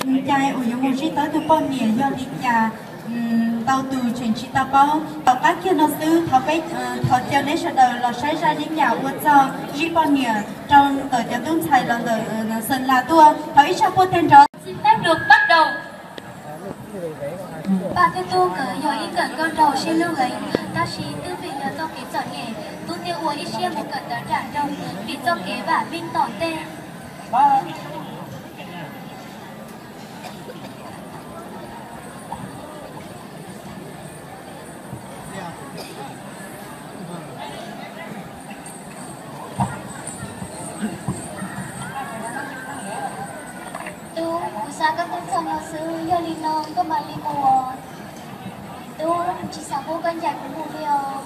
Cai uas yuav mus zij tau tus poj niam yog li cas, ntau tus tseem tsis tau paub. Tom qab kiag no xwb thov peb, thov caw neb sawv daws los saib zaj li cas ua txog zij poj niam rau ntawm cov tub ntxhais los ntawm Xeem Las tuaj. Thov ib tshaj puag teg nrov. Xin phép được bắt đầu. Paj Tub Tub nkawd yog ib nkawm nkauj nraug siab lug heev, tab sis twb vim yog txoj kev txom nyem, Tub thiaj ua ib siab mus kawm ntawv nram nroog vim txoj kev vam meej tom ntej. Tub, kuv xa koj tuaj txog no xwb, yog li no koj mam li mus. Tub, tsis xav pub koj ncaim kuv mus li os.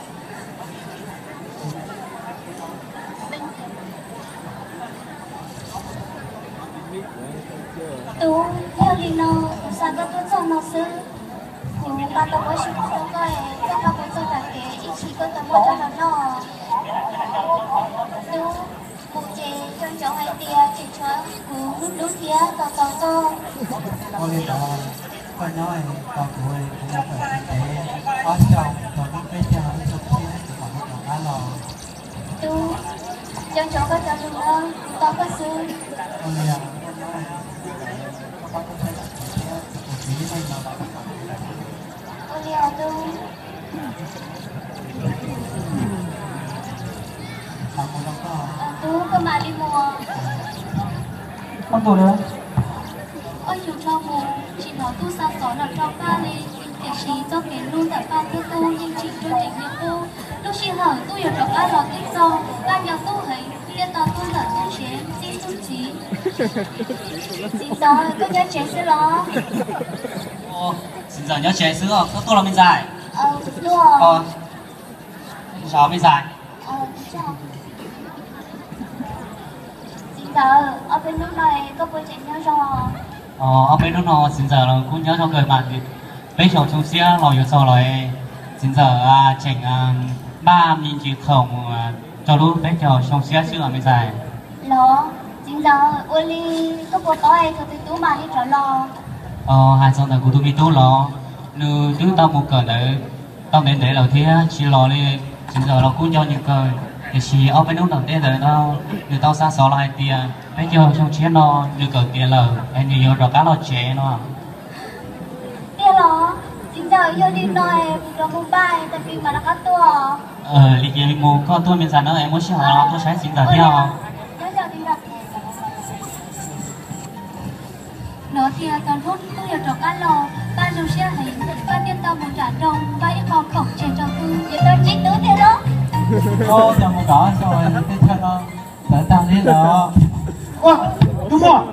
Tub, yog li no kuv xa koj tuaj txog no xwb. Kuv nqa tau pob zeb rau koj, koj nqa kuv txog tom kev ib chim koj tau muab rau hluas nraug noj. Tub, kuv ces nco ntsoov hais tias tseem tshuav kuv lub thiab tos tos koj. Ua li ntawd koj nyob tos kuv, kuv mus kawm txog kev ob xyoos tau lub peb caug lub xyoo tshiab kuv mam li rov qab los. Tub, nco ntsoov koj cov lus na, kuv tos koj xwb. Ua li os, koj pab kuv saib txog kev thiab kuv txiv neej no los. Ua li os tub. Tub, koj mam li mus. Ob xyoos dhau mus tsis hnov Tub xa xov los rau Paj li, tiam sis txoj kev hlub ntawm Paj thiab Tub yeej tseem ruaj nrees li qub. Lub sij hawm Tub yuav rov qab los twb txog, Paj nco Tub heev thiaj tau tuaj ntawm Tub tsev txib Tub txiv. Txiv ntxawm, koj nyob tsev xwb los? Txiv ntxawm nyob tsev xwb, koj tuaj los me ntxhais? Zov me ntxhais. Txiv ntxawm, ob peb hnub no koj puas tseem nyob zoo? Ob peb hnub no txiv ntxawm los kuj nyob zoo kawg mas, peb xyoos xyoo xiab los yuav txog los, txiv ntxawm tseem npaj me ntsis khoom rau lub peb caug xyoo xiab xwb os me ntxhais. Los, txiv ntxawm, ua li koj puas paub thaum twg Tub mam li rov los? Hais txog ntawm kuv tus me tub los, nws twb tau mus kawm ntawv tau ntev ntev lawm thiab tsis los li. Txiv ntxawm los kuj nco nws kawg, tiam sis ob peb hnub tom ntej ntawd no nws tau xa xov los hais tias peb caug xyoo tshiab no nws kawm tiav lawm es nws yuav rov qab los tsev no. Tiag los? Txiv ntxawm, yog li no kuv rov mus npaj tag kis mam rov qab tuaj. Li ces li mus, koj tuaj me ntxhais na es muab sij hawm tuaj saib txiv ntxawm thiab os. Hnov tias tau hnub Tub yuav rov qab los, Paj zoo siab heev, Paj thiaj tau mus nram nroog npaj ib qho khoom tseg rau Tub. Yuav tau ntsib Tub tiag los? Koj mus tom xyoo teb chaws no txawv tag li lawm. Ua, Tub Muam,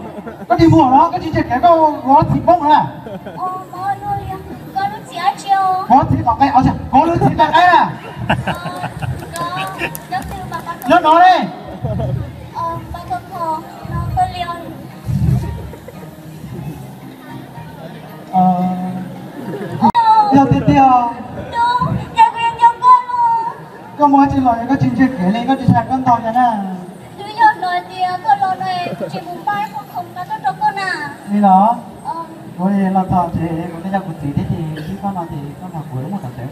koj dig muag los koj tsis ntsia kev, koj ua txiv poob na. Kuv txiv tom nqe, kuv lub txiv tom nqe na. Nyob no ne. Yog tiag tiag. Koj muaj tsis los koj tsis ntsia kev li, koj tsis hais koj ntog cas na. Twb yog hais tias koj los no kuv tsis mus npaj ib qho khoom no tuaj rau koj na. Li los? Kuv los txog tsev kuv twb coj kuv txiv thiab ces wb koj no ces koj nrog kuv wb mus tom tsev.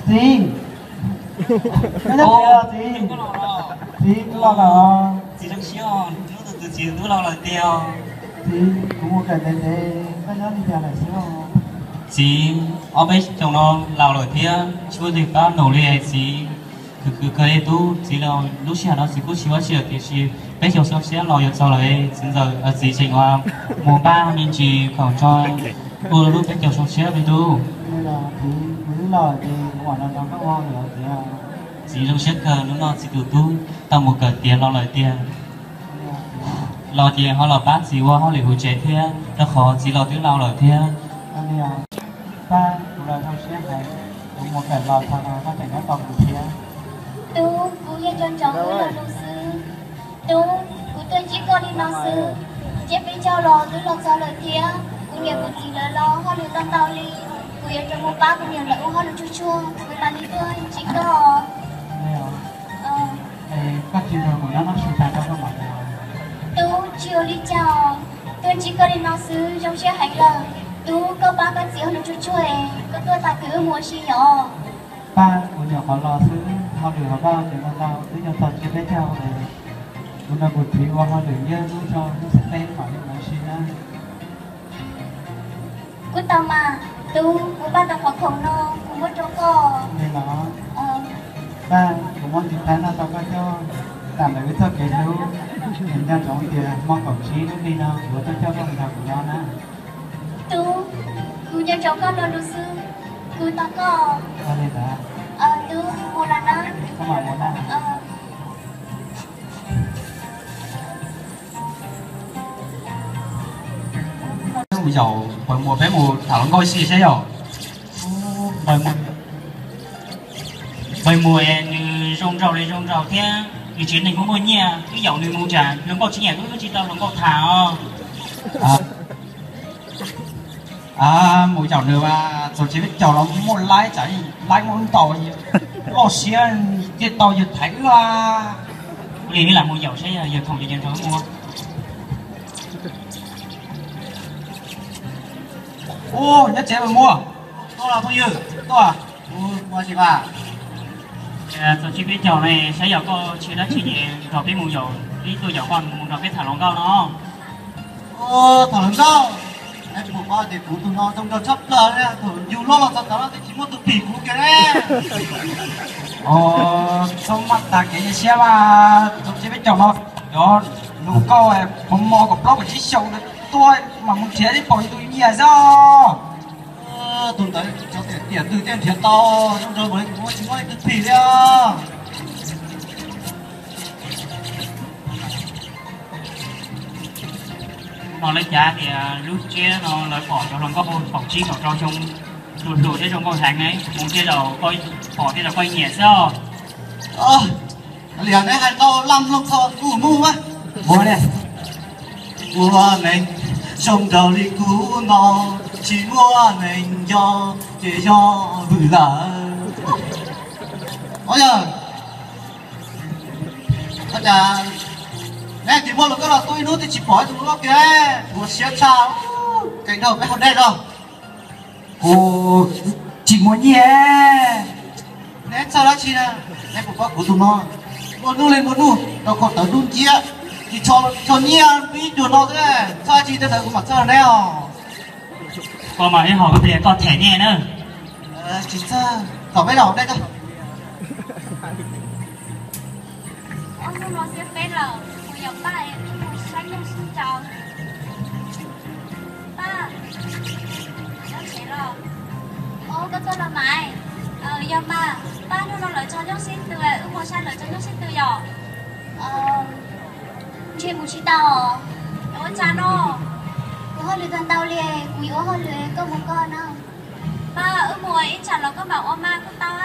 Txiv, txiv, txiv, twb los lawm. Txiv zoo siab, hnub tus txiv twb los lawm tiag. Txiv, kuv mus kawm ntev ntev, koj nyob li cas lawm xwb? Txiv, ob peb xyoos no laus lawm thiab tsis muaj leej twg pab nus li txiv. Khwv khwv kawg li tub, txiv los lub sij hawm no txiv kuj tsis ua tsi lawm tiam sis peb xyoos xyoo siab los yuav txog lawm, txiv ntxawm, txiv tseem ua mus npaj me ntsis khoom tso ua lub peb caug xyoo siab me tub. Txiv zoo siab kawg, hnub no txiv tus tub tau mus kawm tiav los lawm tiag. Los ces ho los pab txiv ua hauj lwm hauv tsev thiab, rau qhov txiv los twb laus lawm thiab. Pab kuv los zoo siab heev, kuv mus kawm los txog no koj tseem nyob tos kuv thiab. Tub, kuv yeej nco ntsoov wb lo lus xwb. Tub, kuv tuaj ntsib koj li no xwb, ntsib peb caug los twb los txog lawm thiab. Kuv Niam kuv txiv lawv los hauj lwm tau ntau li, kuv yuav rov mus pab kuv niam lawv ua hauj lwm tsuag tsuag, kuv mam li tuaj ntsib koj. Koj tsis nrog kuv nyob noj su tas koj mam mus. Tub, tsis ua li cas, tuaj ntsib koj li no xwb zoo siab heev lawm. Tub, koj pab koj txiv hauj lwm tsuag tsuag es koj tuaj tag kis wb mus ua si yom. Pab, kuv nyuam qhuav los xwb, hauj lwm hauv vaj ces ntau ntau, twb yog txog tsiab peb caug es kuv nrog kuv txiv ua hauj lwm yeej lub zog lub xeeb teb mam li mus ua si na. Kuj tau mas, tub, kuv npaj tau qhov khoom no kuv muab rau koj. Li los, Paj, kuv muab tiv thaiv noj rau koj coj, tam ntawm wb txoj kev hlub, nco ntsoov tias hmo kaum tsib lub hli no kuv yuav tuaj coj koj mus nrog kuv nyob na. Tub, kuv nco ntsoov koj lo lus xwb, kuv tos koj. Ua li ntawd, tub, mus lawm na. Koj mam mus na. Mus yaum npawg Muas peb mus tham hluas nkauj ib si saib yom. Npawg Muas, npawg Muas nws zoo nraug li zoo nraug thiab nws tsev neeg kuj muaj nyiaj, wb yaum nws mus tsam hluas nkauj tsis nyiam wb tsis tau hluas nkauj tham os. Mus yaum nws mas txog tsev peb caug los muaj laib tsam laib muaj ntau, loj siab thiaj tau yawg thaiv wb. Ua li wb lam mus yaum saib yawg khoom ces yawg nrog wb mus. Ua, nyob tsev mas Muas. Tuaj los phooj ywg, tuaj. Ua, ua tsis mas. Txog tsev peb caug ne, saib yog koj tsis dab tsi ces nrog peb mus yaum, peb tuaj yaum koj mus nrog peb tham hluas nkauj no. Tham hluas nkauj, neb puas paub tias kuv tus no zoo nraug tshaj plaws, thaum yus loj los txog tod no twb tsis muaj tus phim kuv kiag ne. Txhob maj tas kev nyuaj siab mas, txog tsev peb caug no, cov hluas nkauj pov mov kaum plaub kaum tsib xyoos tuaj mas mus nrhiav ib paus yus tus nyiam xwb. Tus ntawd cov tiam tiam twg thiaj nrhiav tau, zoo nraug mas kuv tsis muaj ib tug phim li. No lawv cav tias lub tsiab no lawv pom cov hluas nkauj kaum tsib kaum rau xyoo hluas hluas thiab zoo nkauj heev ne, mus thiaj zaum pom thiaj zaum koj nyiam xwb os. Li neb hais tau laj mloog txog kuv mus mas. Ua ne, ua neeg zoo nraug li kuv no, tsis muaj neeg nco ces yog vwm lawm. Os yog, ua cas neb tsis muaj hluas nkauj los tu ib hnub twb tsis pom tus hluas nkauj kiag, ua siab tshaj, kev nrog peb haus dej los. Kuv tsis muaj nyiaj. Neb txhawj dab tsi na? Neb puas paub kuv tus no nplua nuj li nplua nuj, rau qhov tawv dub nciab, tsis tshua nyiaj pib cuag no xwb, txhawj dab tsi tej ntawd kuv mam txhawj neb os. Koj mas ib hom pliag koj them nyiaj na. Tsis txhawj, kom peb los dej tso. Ob hnub no xwb peb los, kuv yog Paj, wb mus saib Nyooj Sib Nraus. Paj, koj tsev los? Os, koj tuaj los mas. Yog mas, Paj, hnub no lawv tso Nyooj Sib Tw, wb mus saib lawv tso Nyooj Sib Tw yom. Ntshe mus tsis tau. Ua cas no? Kuv hauj lwm tau ntau li, kuv yuav ua hauj lwm, koj mus koj na. Paj, wb mus ib tsam los koj mam ua mas kuj tau.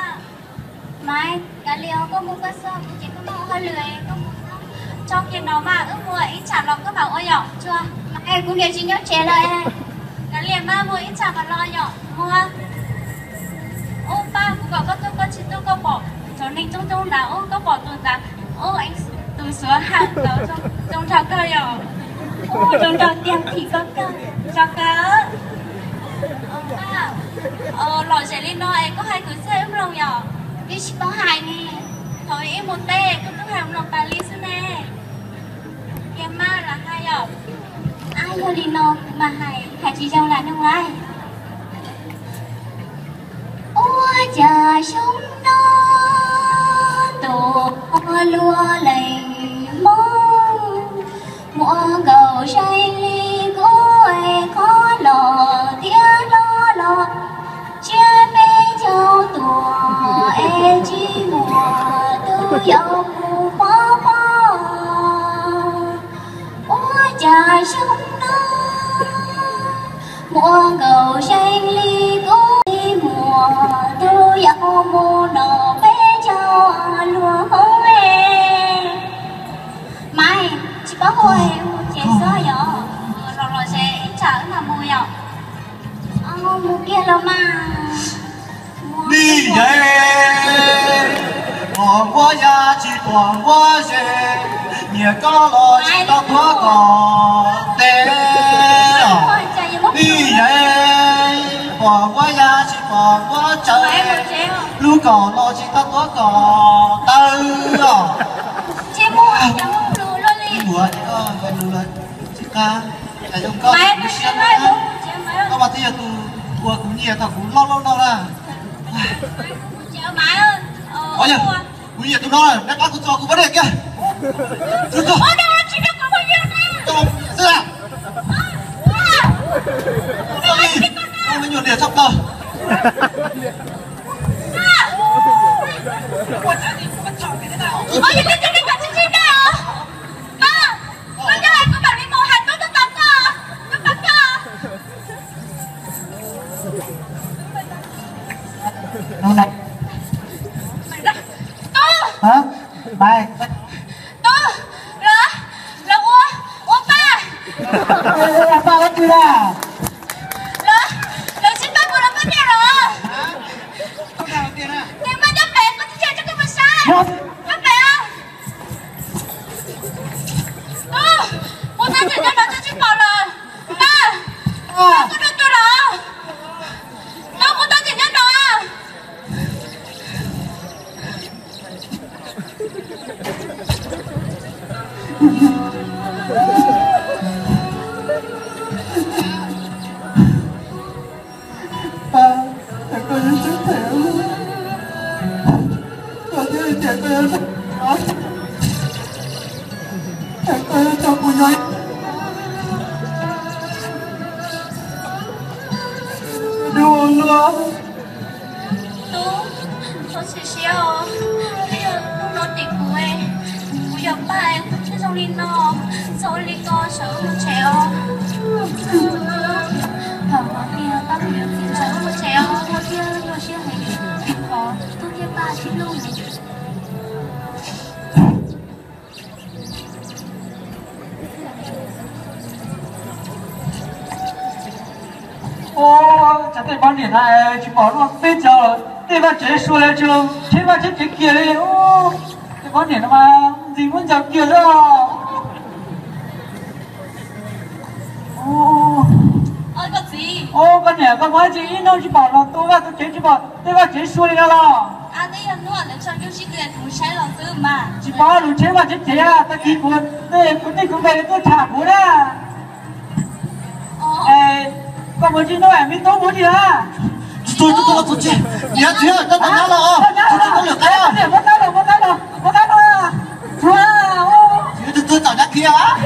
Maiv, kav liam, koj mus koj xwb, kuv ces kuv mus ua hauj lwm, koj mus xwb. Tso kiag no mas, wb mus ib tsam los koj mam ua yom. Tsuas, Maiv, kuv niam tsis nyob tsev lawm. Kav liam mas, mus ib tsam mam los yom, mus. Ub Paj, kuv kom koj tuaj koj tsis tuaj, koj pom cov neeg coob coob ntawd, ub koj pom tus ntawd, ub tus xuav ha ntawd zoo nraug kawg yom. Ub zoo nraug tiag, thim koj kawg, zoo kawg. Paj, lom zem li no es koj hais kwv txhiaj wb mloog yom? Twb tsis paub hais ne. Thaum ib mus teb kuj twb hais mloog tas li xwb ne. Tiag mas lam hais yom. Ab, yog li no kuv mam hais, hais tsis zoo lam nug lawm. Ua cas xyoo no tus luag leej Hmoob muaj nkaus zeeg li kuv es qhov los thiab hlob los tsiab peb caug tuaj es tsis muaj tus yau mus pov pob. Ua cas xyoo no muaj nkaus zeeg li kuv, tsis muaj tus yau mus nrog peb cov luag Hmoob es. Maiv, tsis paub hu, mus tsev xwb yom. Mus kiag los mas. Nij yawg, pom nquab ya tsis pom nquab ze, nyiam koj los tsis tau tuav kom tes. Nij yawg, pom nquab ya tsis pom nquab tsaws, hlub kom los tsis tau tuav kom taw os. Ua, koj mas twb yog tus uas kuv nyiam thaum kuv loj loj no na. Kuv nyiam tus no, neb pab kuv tso kuv poj niam kiag. Xwb, me nyuam niam txhob plaws. Hab, Maiv, Tub, los, los ua, ua paj. Paj ua twg na? Los, los sib pab kuv los pab niam los. Tes mas coj pem, koj tsis tsis coj koj mus saib. Coj pem os. Tub, kuv tab tom nyob no tsis pom los. Paj, koj rau tus los. Tub, kuv tab tom nyob no. Tub, txhob txhim siab os, twb yog hnub no tim kuv, kuv yog Paj, kuv thiaj zoo li no, txhob ua li ko, sawv mus tsev os. Thaum no tiag Paj kuv yuav txiv sawv mus tsev os, ua thiaj zoo siab heev, qhov Tub thiab Paj sib hlub. Ua, cas tej poj niam na tsis pom luaj peb cov, tej vaj tsev sua li tsis los tsheb vaj tsheb tsev kiag li. Tej poj niam no mas ntxim muab ncaws kiag xwb. Ua, koj niam, koj muaj ib tsi ib hnub tsis pom los tu vaj tu tsev tsis pom tej vaj tsev sua li no los? Tsis pom lub tsheb vaj tsheb tsev, tag kis kuv, kuv tej kuv npe tuaj tham kuv na. Koj mus tsis hnub me tub mus tsis na. Tus tus tus tus tsis, niam txiv, koj tau nyab los, tus tus koj lwm qab. Muab qab los, muab qab los, muab qab los. Tus tus tau nyab kiag.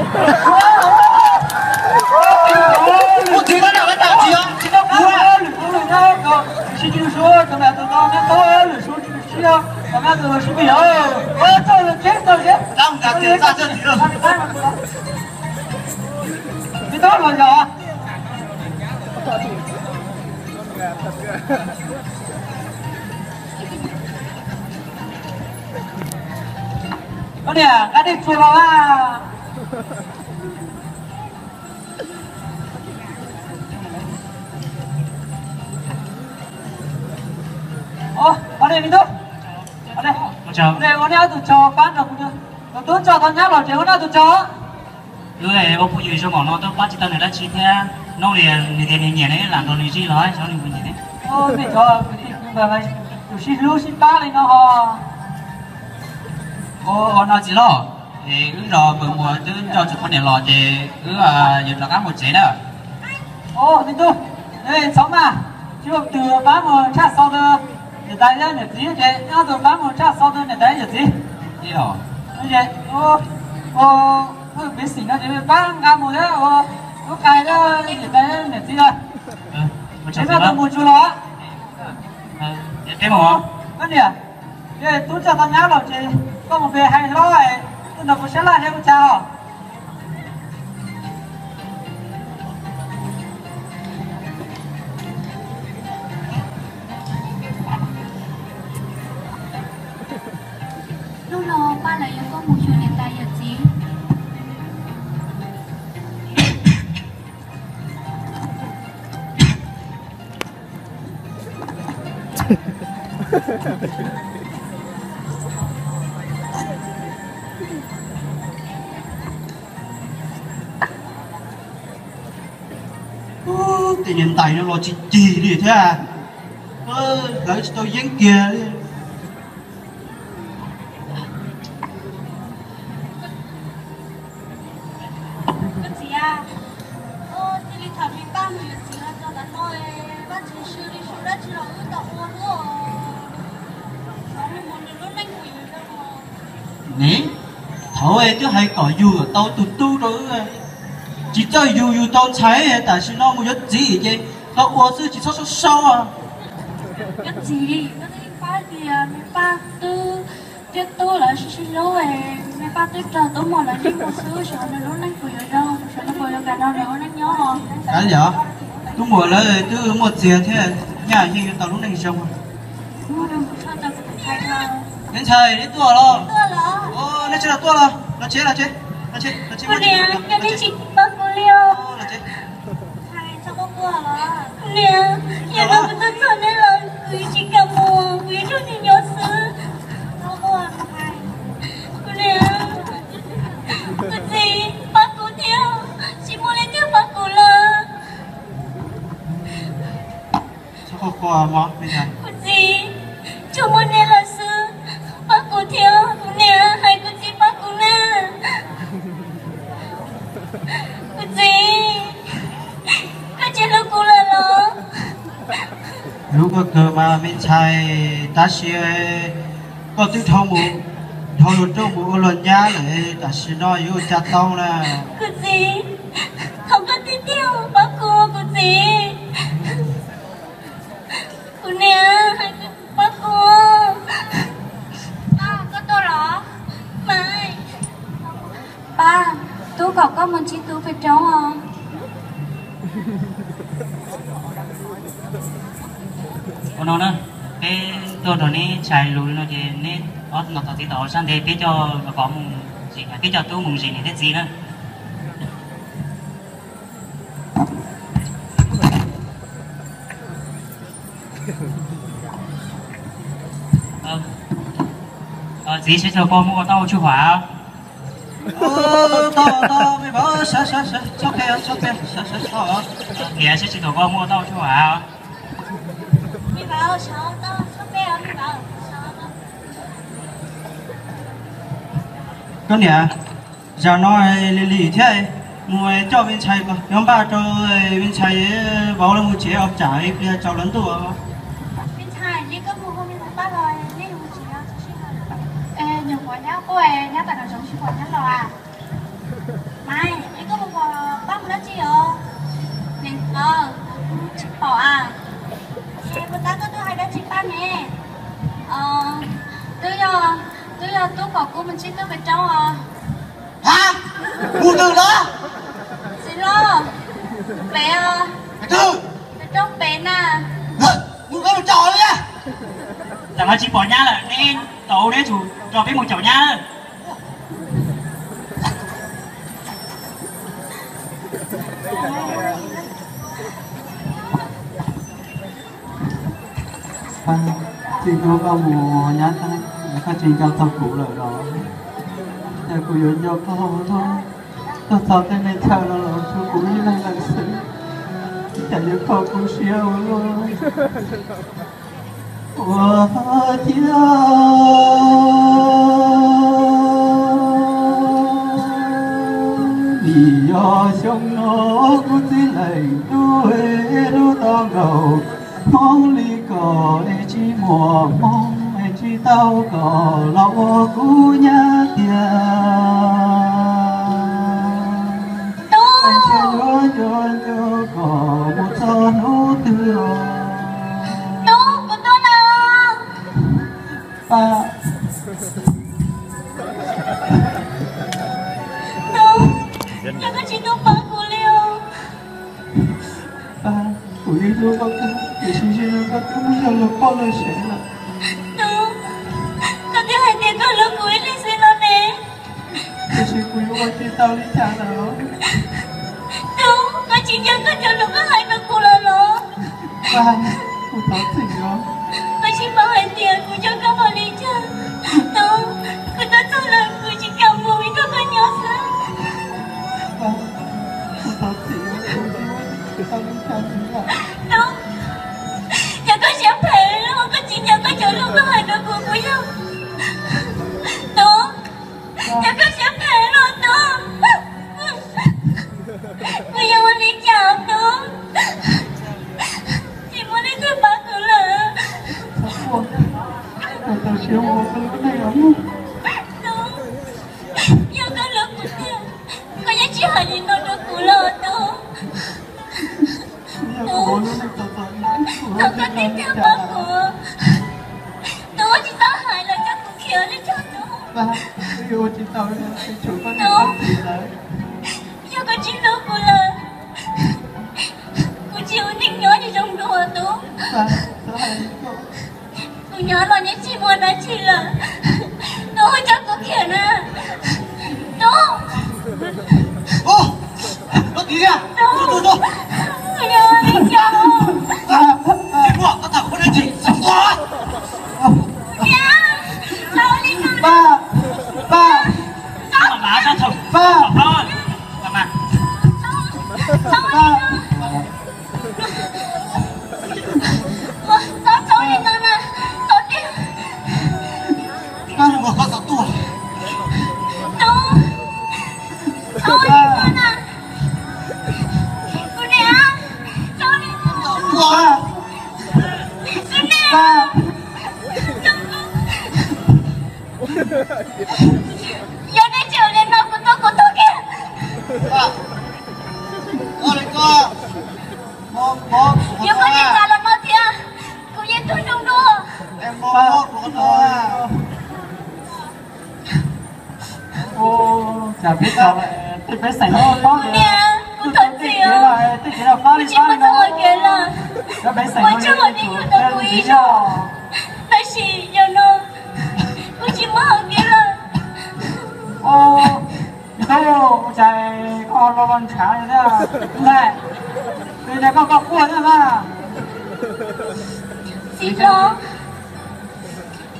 Mus txiv no na, tsis tau txiv os. Lwm tus lwm no, tsis tsis suav, tus niam tus no, nyab tau lwm suav tsis siab, tus niam tus no sib plig os. Txog lawm tsev, txog tsev. Txog tsev, txog tsev. Me tub los yog. Koj niam, koj niam tsuag los a. Ua, ua li me tub, ua li ob tug tsov pab nrog kuv, tus tub tso tau nyab los ces ua li ob tug tsov. Wb ua phooj ywg zoo npaum no twb pab tsis tau nws dab tsi thiab, hnub li nws tias nws nyiam nws lam nrog nws zij los xyov nws puas nyiam ne. Tej tsov, tus sib hlub sib pab li no ho. Ua no txiv loj, es wb zos Npawg Muas twb nco tsis poj niam los ces wb yuav rov qab mus tsev na. Ua, me tub, txhob maj, tsis muaj tus pab mus tshaj xov twg niam tais thiab niam txiv ces ob tug pab mus tshaj xov twg niam tais yawm txiv. Ua, ua, ua, piv xim no ces pab nqa mus thiab ua, ua qai thiab niam tais niam txiv os. Peb mam tau mus tsuag los. Koj niam, tub tso tau nyab los ces koj mus pe hais hlob, koj nrog kuv sab laj thiab ua cas os. Hnub no Paj lawv yuav tuaj mus xyuas niam tais yawm txiv. Ub, tej niag ntais no los tsis cig li thiab, hlawv tsis tau yeeb kiag li. Koj txiv, cia li tham me Paj mus yuav txiv los txog tav no, Paj tsis su li su dab tsi los wb tau ua luaj. Nws lub neej kuj yuav zoo. Ne, thaum twb hais kom yug tau tus tub rau wb, tsis txawj yug yug tau ntxhais, tam sim no mus yuav txiv ces tau ua xwb tsis txhob sau sau. Koj txiv, koj twb pab tias me Paj twb thiab tub lawv sib sib hlub, me Paj twb raug tub muam lawv yeej mus xwb, xyov nws lub neej puas yuav zoo, xyov nws puas yuav kam nrog nws ua neej nyob. Kav liam, tub muam lawv twb muaj txiag thiab, nyaj yeej yuav tau lub neej zoo. Me ntxhais, neb tuaj los? Neb tsis los tuaj los? Los tsev, los tsev, los tsev, los tsev. Kuv niam, koj twb tsis pab kuv li os. Kuv niam, yog no kuv tuaj txog neb lawm, kuv tsis kam mus, kuv yuav nrog neb nyob xwb. Kuv niam, kuv txiv, pab kuv thiab, tsis muaj leej twg pab kuv lawm. Kuv txiv, tsuas muaj neb lawm xwb, pab kuv thiab, kuv niam, hais kuv txiv pab kuv na. Kuv txiv, koj tsis hlub kuv lawm los? Hlub koj kawg mas me ntxhais, tab sis koj twb dhau mus, dhau luag rooj mus ua luag nyab lawm, tam sim no yuav ua cas tau na. Kuv txiv, thov koj tiag tiag pab kuv, kuv txiv. Kuv niam, pab kuv. Koj tuaj los? Pab, tub kom koj mus ntsib tub pem roob os. Ua no na, peb tuaj nrog neb tshais lus li no ces neb ob tug tos txiv tom sab ntev, peb coj los kov mus, peb coj tub mus zes niam thiab txiv na. Txiv, seb tau koj muab ua tau tsuj huam. Niam, seb tsis tau koj muab ua tau tsuj huam. Koj niam, zaum no lig lig thiab, mus coj me ntxhais nyob npaj rau me ntxhais vauv lawv mus tsev, tsam ib pliag tsaus lawv ntuj. Nyuam qhuav nyab quaj, nyab tam nov zoov tsis pom nyab los a. Maiv, es koj mus pom Paj mus dab tsi os? Tsis pom a. Es puas tab koj twb hais dab tsi Paj ne? Twb yog, twb yog tub kom kuv mus ntsib tub pem roob os. Ha, mus twg los? Txiv los, pem os. Pem twg? Pem roob pem na. Mus koj mus caum li. Tam no tsis pom nyab lawm, neb tau neb tsum nrog peb mus caum nyab. Txiv hlub, koj mus nyab, koj tsis nco txog kuv lawm los? Cas kuv yuav nco koj, tuaj txog tej me chaw no los tshuav kuv ib leeg lawm xwb, cas yuav kho kuv siab ua luaj. Ua ciav vim yog xyoo no kuv txiv leej tub lub tau nkaus, hmoob li kom es tsis muaj hmoob, es tsis tau kom los ua kuv nyab tiag. Es ntshe yuav nco nco kom mus txog hnub twg. Tub, kuv tuaj no. Paj. Tub, yog koj tsis tuaj pab kuv li os. Paj, kuv yeej hlub koj kawg, tiam sis zaum no koj twb muab yog luag poj luag sev lawm. Tub, koj twb hais tias koj hlub kuv ib leeg xwb no ne. Tiam sis kuv yuav ua tsis tau li cas lawm. Tub, koj tsis ntseeg koj cov lus koj hais rau kuv lawm los? Paj, kuv thov txim os. Koj tsis paub hais tias Kuv coj koj mus li cas? Tub, kuv tuaj txog lawm kuv tsis kam mus, kuv nrog koj nyob xwb. Tub, yog koj siab phem los koj tsis nco koj cov lus koj hais rau kuv puas yog? Tub, yog koj siab phem los Tub, kuv yuav ua li cas Tub? Tsis muaj leej twg pab kuv lawm. Tub, yog koj hlub kuv tiag, koj yeej tsis hais li no rau kuv los Tub. Tub, thov koj tiag tiag pab kuv. Tub, tsis txhob hais lawm, coj kuv khiav li cov Tub. Tub, yog koj tsis hlub kuv lawm, kuv tsis ua neej nyob tsis zoo dua Tub. Kuv nyob los yeej tsis muaj dab tsi lawm. Tub, coj kuv khiav na. Tub. Tub, kuv yuav ua li cas? Niam, tau li no. Tau li no. Txhob txhob li no na, tau tiag. Tub, txhob li no na. Kuv niam, txhob li no. Kuv niam. Yog nej tseem li no kuv tuag kuv tuag kiag. Yog koj tsis kam los no thiab, kuv yeej tuag zoo dua. Kuv niam, kuv thov txim. Kuv tsis muaj txoj hau kev lawm. Kuv tsuas ua neej nyob rau kuv ib zaug, tab sis yog no kuv tsis muaj hau kev lawm. Me tub, ua cas koj los los ntshav li thiab? Ua cas koj koj quaj thiab na? Txiv hlob,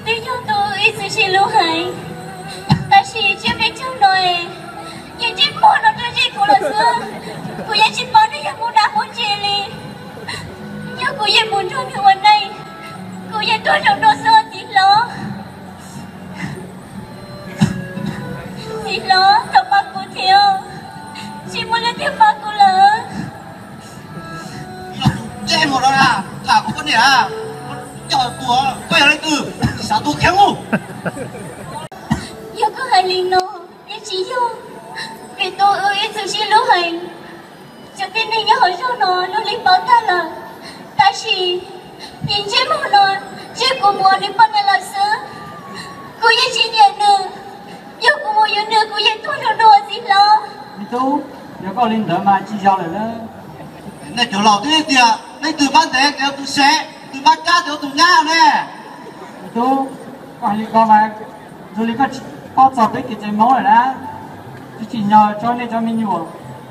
twb yog tus ib txwm sib hlub heev, tab sis tsiab peb caug no es nws ntsej muag no rau zim kuv lawm xwb. Kuv yeej tsis paub nws yog mus dab mus ntse li. Yog kuv yeej mus nrog nws ua neej, kuv yeej tuag zoo dua xwb txiv hlob. Txiv hlob, thov pab kuv thiab, tsis muaj leej twg pab kuv lawm. Ntsej muag no na, tham kuv poj niam, coj tuag, koj yog leej twg, xav tuag khiav mus. Yog koj hais li no, yeej tsis yog, vim tus wb ib txwm sib hlub heev. Cov tib neeg nyob hauv zos no luag li paub tag lawm, tab sis nws ntsej muag no, ntsib kuv mus ua nws poj niam lawm xwb. Kuv yeej tsis nyiam nws, yog kuv mus yuav nws kuv yeej tuag zoo dua txiv hlob. Me tub, yog koj li ntawd mas tsis yog lawm na. Nej cov laus twb tias leej twg pab ntev tias tus sev, tus pab kab tias tus nyab ne. Me tub, koj hais li ko mas zoo li koj tsis paub txog peb kev cai Hmoob lawm na. Tsis tsim nyog tso nej cov me nyuam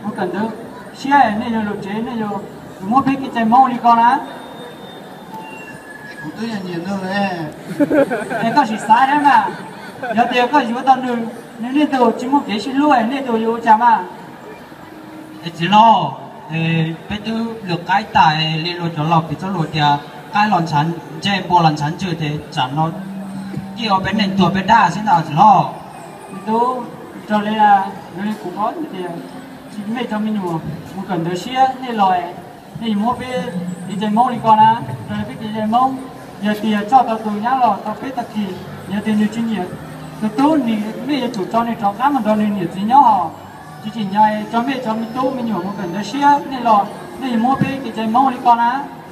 mus kawm ntawv siab, nej yuav lus tsev, nej yuav muab peb kev cai Hmoob li ko na. Kuv twb yog nyiam nws ne. Es koj sim xav thiab mas, yog tias koj yuav tau nws, nws niaj hnub tsis muaj kev sib hlub, nej yuav ua cas mas? Es txiv hlob, peb twb lwm qaib tas li luag cov laus piv txoj lus tias qaib los ntshav ntseg, npua los ntshav ntswg, ces tsam no ciaj ua peb neeg tuag peb dab xwb ntag txiv hlob. Me tub, raws li, raws li kuv paub tias nej cov me nyuam mus kawm ntawv siab, nej los nej yuav muab peb kev cai Hmoob li ko na. Raws li peb kev cai Hmoob, yog tias coj tau tus nyab los tau peb tag kis, yog tias nws tsis nyiam tus tub, nej yuav tsum tso nws rov qab mus nrog nws niam txiv nyob hos. Tsis tsim nyog tso nej cov me tub me nyuam mus kawm ntawv siab, nej los nej yuav muab peb kev cai Hmoob li ko na.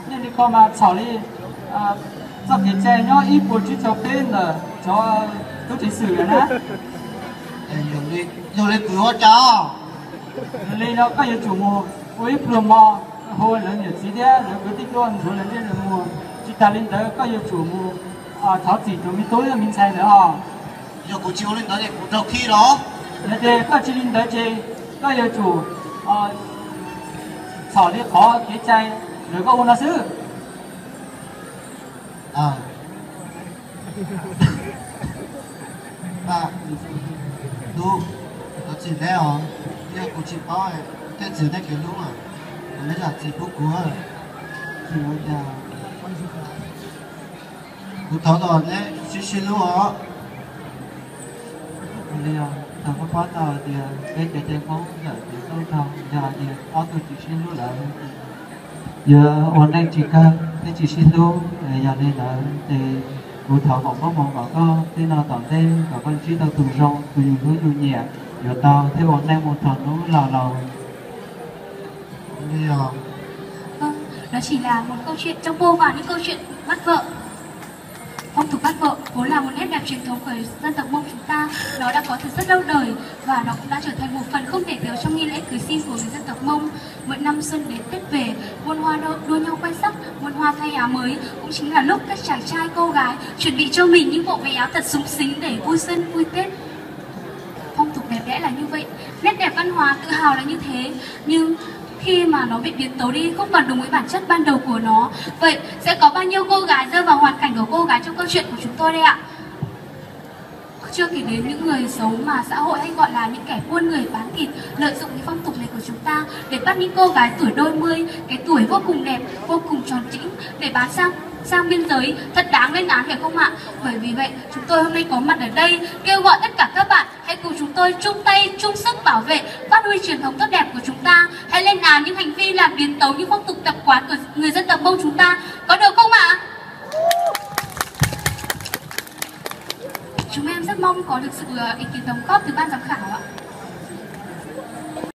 Nej li ko mas txhaum li txoj kev cai nyob ib puas tsib caug peb ntawm cov tub ceev xwm lawm na. Yog li kuv ua cas? Yog li no koj yuav tsum mus ua ib pluag mov, hu lawv niam txiv thiab lawv kwv tij tuaj ntxuav lawv ntsej lawv muag. Tsis tas li ntawd koj yuav tsum mus thov txim tus me tub thiab me ntxhais ntawd os. Yog kuv tsis ua li ntawd ces kuv raug khi los? Yog tias koj tsis li ntawd ces koj yuav tsum txhaum li qhov kev cai ntawm koj ua no xwb. Hlub, thov txim neb os, yog kuv tsis paub, thiaj txwv nej kev hlub, thov neb zam txim pub kuv. Kuv thov kom neb sib sib hlub os. Li os, thaum koj paub tau hais tias peb cov cai Hmoob ntawm Tiav Txuj Nraug yog hais tias ob tug tsis sib hlub lawm, yuav ua neej tsis kawg thiab tsis sib hlub. Yog li ntawd ces kuv thov foom koob hmoov kom koj txij no tom ntej kom koj ntsib tau tus zoo, tus yus hlub yus nyiam, yuav tau thiab ua neej mus txog hnub laus laus. Vâng, đó chỉ là một câu chuyện trong vô vàn những câu chuyện bắt vợ. Phong tục bắt vợ vốn là một nét đẹp truyền thống của dân tộc Mông chúng ta. Nó đã có từ rất lâu đời và nó cũng đã trở thành một phần không thể thiếu trong nghi lễ cưới xin của người dân tộc Mông. Mỗi năm xuân đến Tết về, muôn hoa đua, đua nhau khoe sắc, muôn hoa thay áo mới, cũng chính là lúc các chàng trai cô gái chuẩn bị cho mình những bộ váy áo thật súng xính để vui xuân vui Tết. Phong tục đẹp đẽ là như vậy, nét đẹp văn hóa tự hào là như thế, nhưng khi mà nó bị biến tấu đi không còn đúng với bản chất ban đầu của nó, vậy sẽ có bao nhiêu cô gái rơi vào hoàn cảnh của cô gái trong câu chuyện của chúng tôi đây ạ? Chưa kể đến những người xấu mà xã hội hay gọi là những kẻ buôn người bán thịt lợi dụng cái phong tục này của chúng ta để bắt những cô gái tuổi đôi mươi, cái tuổi vô cùng đẹp, vô cùng tròn trĩnh để bán sang sang biên giới thật đáng lên án phải không ạ? Bởi vì vậy, chúng tôi hôm nay có mặt ở đây kêu gọi tất cả các bạn hãy cùng chúng tôi chung tay chung sức bảo vệ, phát huy truyền thống tốt đẹp của chúng ta. Hãy lên án những hành vi làm biến tấu những phong tục tập quán của người dân tộc Mông chúng ta. Có được không ạ? Chúng em rất mong có được sự ờ, ý kiến đóng góp từ ban giám khảo ạ.